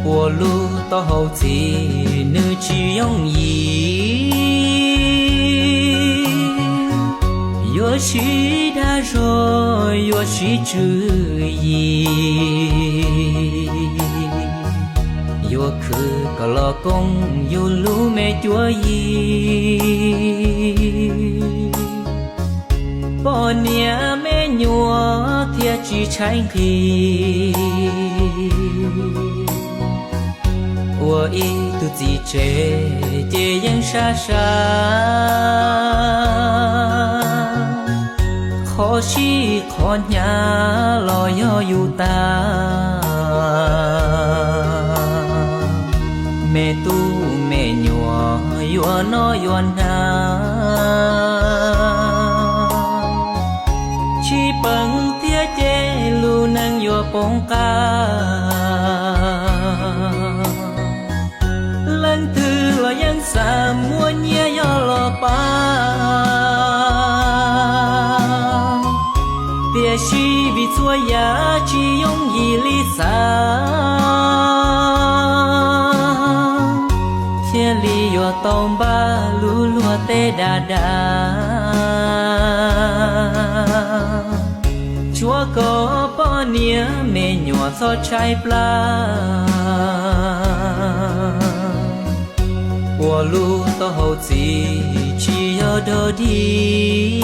Ua lub taub hau txiv nws tsis yooj yim, yuav sib dag zog yuav sib tswv yim, yuav khwv kom los koob yus lub me cuab yig. Poj niam me nyuam thiaj tsis tshaib nqhis, ua ib tug txiv tsev ces yeej sab sab, qhov sib qhov hnyav los yog yus tag. Me tub me nyuam yuav noj yuav hnav, tsis peem thiab ces lub neej yuav poob qab. Leej twg los yeej xav muaj nyiaj yog los pab, tiam sis vim txhua yam tsis yooj yim li xav, thiaj li yuav tau npaj lub luag tej dag dag. Tsuav kom poj niam me nyuam txhob tshaib plab, ua lub taub hau txiv tsis yog dog dig.